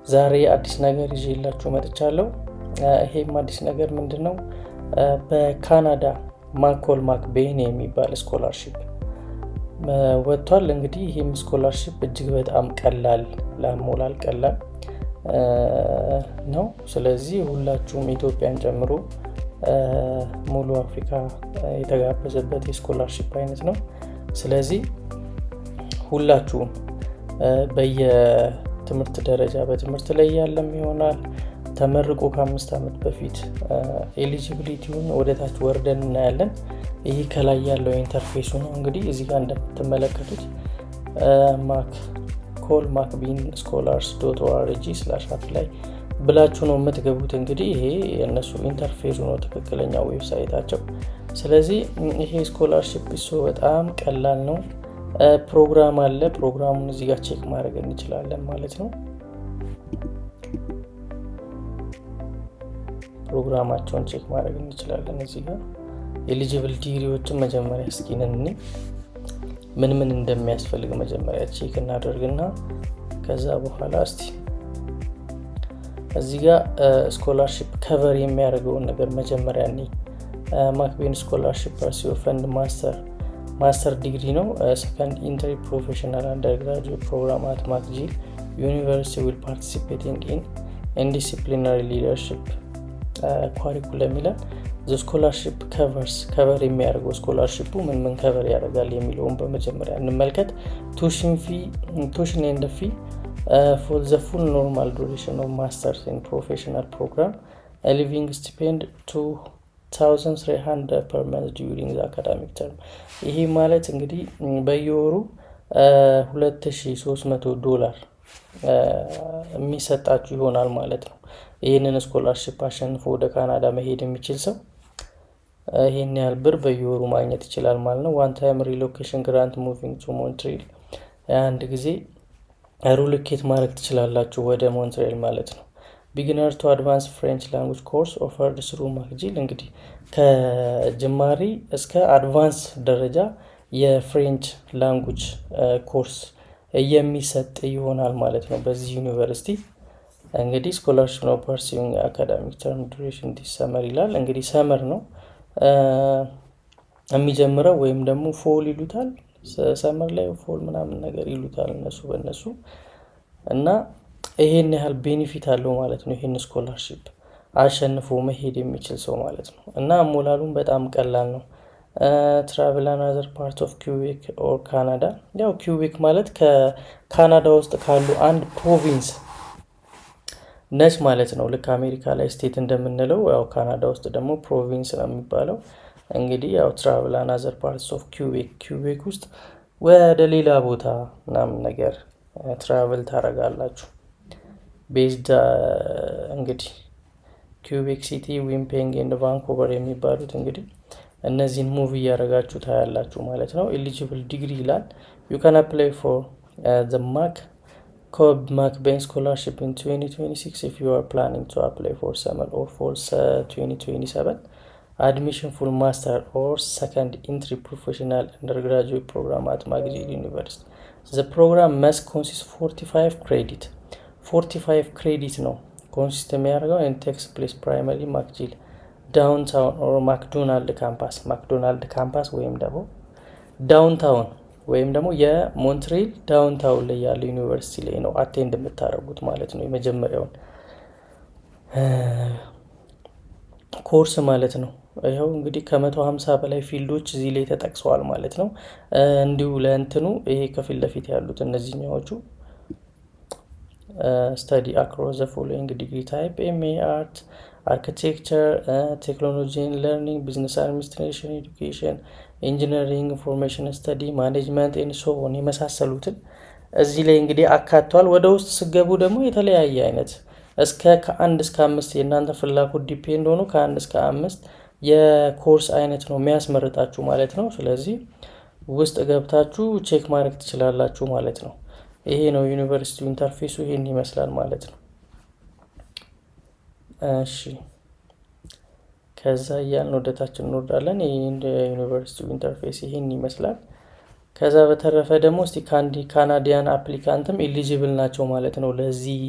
ዛሬ አዲስ ነገር ይዤላችሁ መጥቻለሁ። ይሄም አዲስ ነገር ምንድን ነው? በካናዳ McCall MacBain የሚባል scholarship ወጥቷል። እንግዲህ ይህም scholarship እጅግ በጣም ቀላል፣ ለአሞላል ቀላል ነው። ስለዚህ ሁላችሁም ኢትዮጵያን ጨምሮ ሙሉ አፍሪካ የተጋበዘበት የ scholarship አይነት ነው። ስለዚህ ሁላችሁም በየትምህርት ደረጃ፣ በትምህርት ላይ ያለም ይሆናል፣ ተመርቆ ከ5 ዓመት በፊት፣ eligibility ውን ወደታች ወርደን እናያለን። ይህ ከላይ ያለው interface ኡ ነው። እንግዲህ እዚህ ጋር እንደምትመለከቱት McCall MacBain scholars.org/apply ብላችሁ ነው የምትገቡት። እንግዲህ ይሄ የእነሱ interface ኡ ነው፣ ትክክለኛ website ኣቸው። ስለዚህ ይሄ scholarship እሱ በጣም ቀላል ነው። ፕሮግራም አለ። ፕሮግራሙን እዚህ ጋር check ማድረግ እንችላለን ማለት ነው። ፕሮግራማቸውን check ማድረግ እንችላለን። እዚህ ጋር eligible ዲግሪዎችን መጀመሪያ እስኪ ምን ምን እንደሚያስፈልግ መጀመሪያ check እናደርግና ከዛ በኋላ እስቲ እዚህ ጋር scholarship cover የሚያደርገውን ነገር መጀመሪያ እኔ MacBain scholarship pursue fund master degree ነው። Second entry professional undergraduate program at McGill University will participating in interdisciplinary leadership curriculum ይላል። The scholarship covers፣ cover የሚያደርገው scholarship ኡ ምን ምን cover ያደርጋል የሚለውን በመጀመሪያ እንመልከት። Tuition and fee for the full normal duration of masters in professional program, living stipend 2300 per month during the academic term። ይሄ ማለት እንግዲህ በየወሩ 2300 ዶላር የሚሰጣችሁ ይሆናል ማለት ነው። ይህንን scholarship አሸንፎ ወደ ካናዳ መሄድ የሚችል ሰው ይህን ያህል ብር በየወሩ ማግኘት ይችላል ማለት ነው። One time relocation grant moving to Montreal፣ አንድ ጊዜ relocate ማድረግ ትችላላችሁ ወደ ሞንትሪል ማለት ነው። Beginner to advance French language course offered through McGill፣ እንግዲህ ከጀማሪ እስከ advance ደረጃ የ French language course የሚሰጥ ይሆናል ማለት ነው በዚህ ዩኒቨርሲቲ። እንግዲህ scholarship ነው pursuing academic term duration this summer ይላል። እንግዲህ summer ነው የሚጀምረው ወይም ደግሞ fall ይሉታል። Summer ላይ fall ምናምን ነገር ይሉታል እነሱ በእነሱ። እና ይሄን ያህል benefit አለው ማለት ነው። ይሄን scholarship አሸንፎ መሄድ የሚችል ሰው ማለት ነው። እና አሞላሉም በጣም ቀላል ነው። Travel another part of Quebec or Canada፣ ያው ኪውቤክ ማለት ከካናዳ ውስጥ ካሉ አንድ province ነች ማለት ነው። ልክ አሜሪካ ላይ state እንደምንለው ያው ካናዳ ውስጥ ደግሞ province ነው የሚባለው። እንግዲህ ያው travel another parts of Quebec፣ ኪውቤክ ውስጥ ወደ ሌላ ቦታ ምናምን ነገር travel ታደርጋላችሁ። Based እንግዲህ Quebec City፣ Winnipeg and Vancouver የሚባሉት እንግዲህ እነዚህን move እያደረጋችሁ ታያላችሁ ማለት ነው። Eligible degree ይላል። You can apply for the McCall MacBain scholarship in 2026 if you are planning to apply for summer or fall 2027 admission full master or second entry professional undergraduate program at McGill University. The program must consist 45 credit፣ 45 credit ነው consist የሚያደርገው፣ and takes place primary McGill downtown or Macdonald campus፣ Macdonald campus ወይም ደግሞ downtown ወይም ደግሞ የሞንትሪል downtown ላይ ያለ ዩኒቨርሲቲ ላይ ነው attend የምታደርጉት ማለት ነው። የመጀመሪያውን ኮርስ ማለት ነው። ይኸው እንግዲህ ከ150 በላይ field ኦች እዚህ ላይ ተጠቅሰዋል ማለት ነው። እንዲሁ ለእንትኑ ይሄ ከፊት ለፊት ያሉት እነዚህኛዎቹ study across the following degree type: MA art፣ architecture፣ technology learning፣ business administration፣ education፣ engineering፣ information study፣ management and so on የመሳሰሉትን እዚህ ላይ እንግዲህ አካቷል። ወደ ውስጥ ስገቡ ደግሞ የተለያየ አይነት እስከ ከአንድ እስከ አምስት፣ የእናንተ ፍላጎት depend ሆኖ ከአንድ እስከ አምስት የኮርስ አይነት ነው የሚያስመርጣችሁ ማለት ነው። ስለዚህ ውስጥ ገብታችሁ check ማድረግ ትችላላችሁ ማለት ነው። ይሄ ነው ዩኒቨርሲቲው interface ኡ፣ ይሄን ይመስላል ማለት ነው። እሺ፣ ከዛ እያልን ወደ ታች እንወርዳለን። ይህ ዩኒቨርሲቲው interface ይሄን ይመስላል። ከዛ በተረፈ ደግሞ እስቲ Canadian applicant ም eligible ናቸው ማለት ነው ለዚህ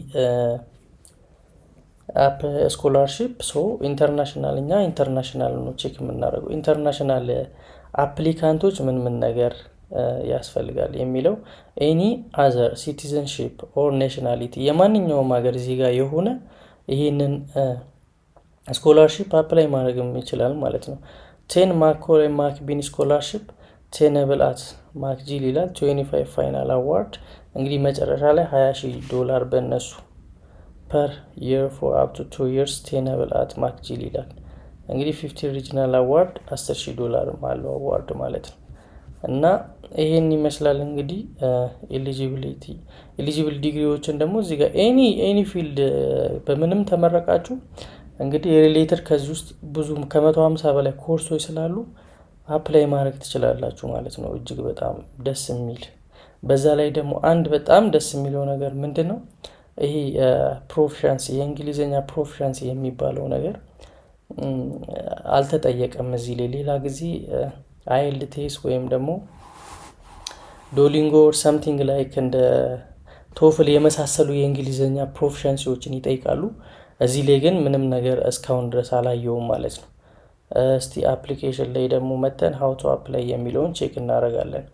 scholarship። So international፣ እኛ international ነው check የምናደርገው። International applicant ኦች ምን ምን ነገር ያስፈልጋል የሚለው፣ any other citizenship or nationality፣ የማንኛውም ሀገር ዜጋ የሆነ ይህንን scholarship apply ማድረግም ይችላል ማለት ነው። 10 McCall MacBain scholarship tenable at McGill ይላል። 25 final award፣ እንግዲህ መጨረሻ ላይ 20 ሺህ ዶላር በእነሱ per year for up to 2 years tenable at McGill ይላል። እንግዲህ 50 regional award 10 ሺህ ዶላር አለው award ማለት ነው። እና ይሄን ይመስላል እንግዲህ eligibility። Eligible ዲግሪዎችን ደግሞ እዚህ ጋር any field በምንም ተመረቃችሁ እንግዲህ related ከዚህ ውስጥ ብዙ ከ150 በላይ ኮርሶች ስላሉ apply ማድረግ ትችላላችሁ ማለት ነው። እጅግ በጣም ደስ የሚል፣ በዛ ላይ ደግሞ አንድ በጣም ደስ የሚለው ነገር ምንድን ነው? ይሄ proficiency፣ የእንግሊዝኛ proficiency የሚባለው ነገር አልተጠየቀም እዚህ ላይ። ሌላ ጊዜ IELTS ወይም ደግሞ Duolingo or something like እንደ TOEFL የመሳሰሉ የእንግሊዝኛ proficiency ዎችን ይጠይቃሉ። እዚህ ላይ ግን ምንም ነገር እስካሁን ድረስ አላየውም ማለት ነው። እስቲ application ላይ ደግሞ መተን how to apply የሚለውን check እናደርጋለን።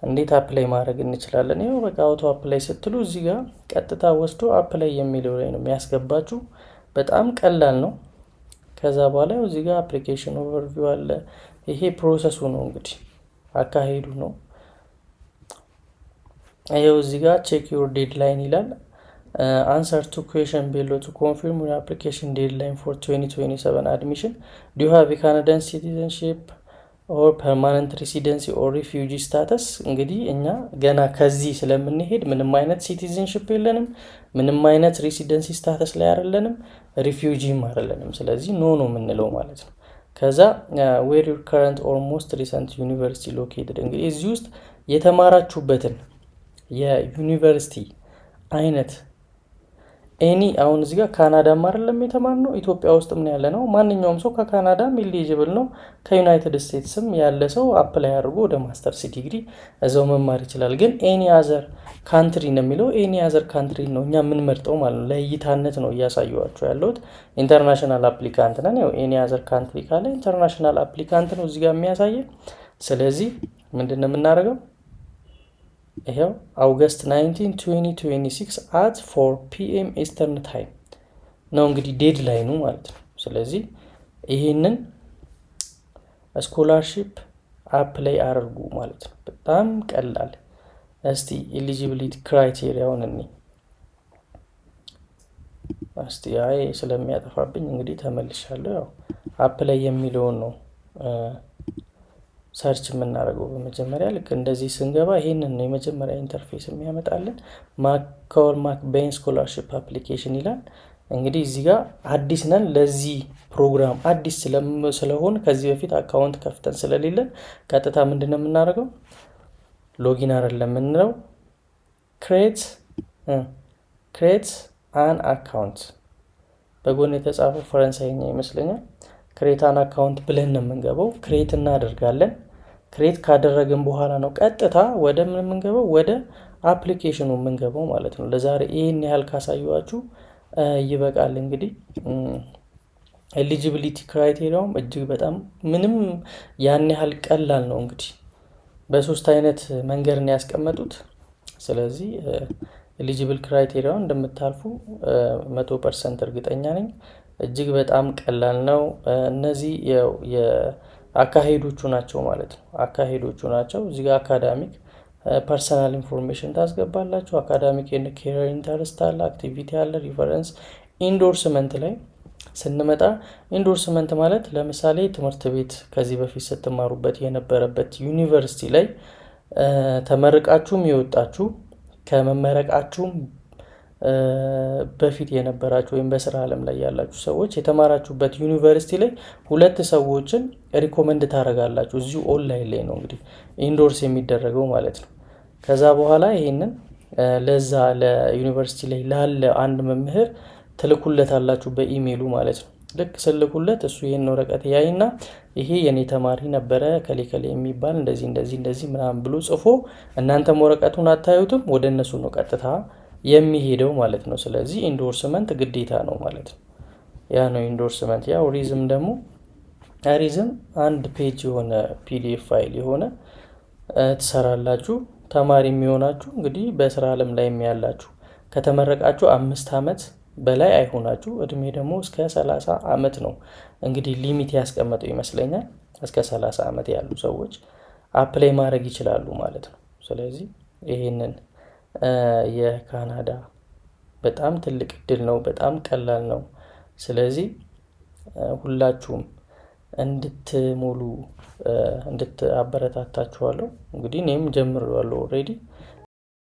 እንዴት apply ማድረግ እንችላለን? ይኸው በቃ how to apply ስትሉ እዚህ ጋር ቀጥታ ወስዶ apply የሚለው ላይ ነው የሚያስገባችሁ። በጣም ቀላል ነው። ከዛ በኋላ እዚህ ጋር application overview አለ። ይሄ process ኡ ነው እንግዲህ፣ አካሄዱ ነው። ይኸው እዚህ ጋር check your deadline ይላል። Answer two question below to confirm your application deadline for 2027 admission. Do you have Canadian citizenship or permanent residency or refugee status? እንግዲህ እኛ ገና ከዚህ ስለምንሄድ ምንም አይነት citizenship የለንም፣ ምንም አይነት residency status ላይ አይደለንም፣ refugee ም አይደለንም። ስለዚህ no ነው የምንለው ማለት ነው። ከዛ where your current or most recent university located? እንግዲህ እዚህ ውስጥ የተማራችሁበትን የዩኒቨርሲቲ አይነት any፣ አሁን እዚህ ጋር ካናዳም አይደለም የተማርነው፣ ኢትዮጵያ ውስጥም ነው ያለ ነው። ማንኛውም ሰው ከካናዳም eligible ነው። ከዩናይትድ ስቴትስም ያለ ሰው apply አድርጎ ወደ masters degree እዛው መማር ይችላል። ግን any other country ነው የሚለው፣ any other country ነው እኛ የምንመርጠው ማለት ነው። ለእይታነት ነው እያሳየኋቸው ያለሁት። International applicant ነን። ያው any other country ካለ international applicant ነው እዚህ ጋር የሚያሳየን። ስለዚህ ምንድን ነው የምናደርገው? ይኸው August 19 2026 at 4 PM Eastern Time ነው እንግዲህ deadline ኑ ማለት ነው። ስለዚህ ይህንን scholarship apply አድርጉ ማለት ነው። በጣም ቀላል። እስቲ eligibility criteria ውን እኔ እስቲ፣ አይ ስለሚያጠፋብኝ እንግዲህ ተመልሻለሁ። ያው apply የሚለውን ነው search የምናደርገው በመጀመሪያ። ልክ እንደዚህ ስንገባ ይሄንን ነው የመጀመሪያ interface የሚያመጣልን። McCall MacBain scholarship application ይላል። እንግዲህ እዚህ ጋር አዲስ ነን፣ ለዚህ ፕሮግራም አዲስ ስለሆን፣ ከዚህ በፊት account ከፍተን ስለሌለን ቀጥታ ምንድን ነው የምናደርገው? Login አይደለም የምንለው፣ create an account። በጎን የተጻፈው ፈረንሳይኛ ይመስለኛል። Create an account ብለን ነው የምንገባው። Create እናደርጋለን። Create ካደረግን በኋላ ነው ቀጥታ ወደ ምን የምንገባው? ወደ application ኑ የምንገባው ማለት ነው። ለዛሬ ይህን ያህል ካሳየኋችሁ ይበቃል። እንግዲህ eligibility criteria ውም እጅግ በጣም ምንም ያን ያህል ቀላል ነው። እንግዲህ በሶስት አይነት መንገድ ነው ያስቀመጡት። ስለዚህ eligible criteria ውን እንደምታልፉ 100% እርግጠኛ ነኝ። እጅግ በጣም ቀላል ነው። እነዚህ የአካሄዶቹ ናቸው ማለት ነው። አካሄዶቹ ናቸው። እዚህ ጋር academic personal information ታስገባላችሁ። Academic and career interest አለ፣ activity አለ፣ reference፣ endorsement ላይ ስንመጣ endorsement ማለት ለምሳሌ ትምህርት ቤት ከዚህ በፊት ስትማሩበት የነበረበት ዩኒቨርሲቲ ላይ ተመርቃችሁም የወጣችሁ፣ ከመመረቃችሁም በፊት የነበራችሁ ወይም በስራ ዓለም ላይ ያላችሁ ሰዎች የተማራችሁበት ዩኒቨርሲቲ ላይ ሁለት ሰዎችን recommend ታደርጋላችሁ። እዚሁ ኦንላይን ላይ ነው እንግዲህ endorse የሚደረገው ማለት ነው። ከዛ በኋላ ይሄንን ለዛ ለዩኒቨርሲቲ ላይ ላለ አንድ መምህር ትልኩለታላችሁ በኢሜይሉ ማለት ነው። ልክ ስትልኩለት እሱ ይህን ወረቀት ያይና ይሄ የኔ ተማሪ ነበረ ከሌ ከሌ የሚባል እንደዚህ እንደዚህ እንደዚህ ምናምን ብሎ ጽፎ፣ እናንተም ወረቀቱን አታዩትም፣ ወደ እነሱ ነው ቀጥታ የሚሄደው ማለት ነው። ስለዚህ endorsement ግዴታ ነው ማለት ነው። ያ ነው endorsement። ያው resume ደግሞ resume አንድ page የሆነ PDF file የሆነ ትሰራላችሁ። ተማሪ የሚሆናችሁ እንግዲህ በስራ አለም ላይ ያላችሁ ከተመረቃችሁ 5 አመት በላይ አይሆናችሁ። እድሜ ደግሞ እስከ 30 አመት ነው እንግዲህ limit ያስቀመጠው ይመስለኛል። እስከ 30 አመት ያሉ ሰዎች apply ማድረግ ይችላሉ ማለት ነው። ስለዚህ ይሄንን የካናዳ በጣም ትልቅ እድል ነው። በጣም ቀላል ነው። ስለዚህ ሁላችሁም እንድትሞሉ እንድት አበረታታችኋለሁ። እንግዲህ እኔም ጀምሬዋለሁ already።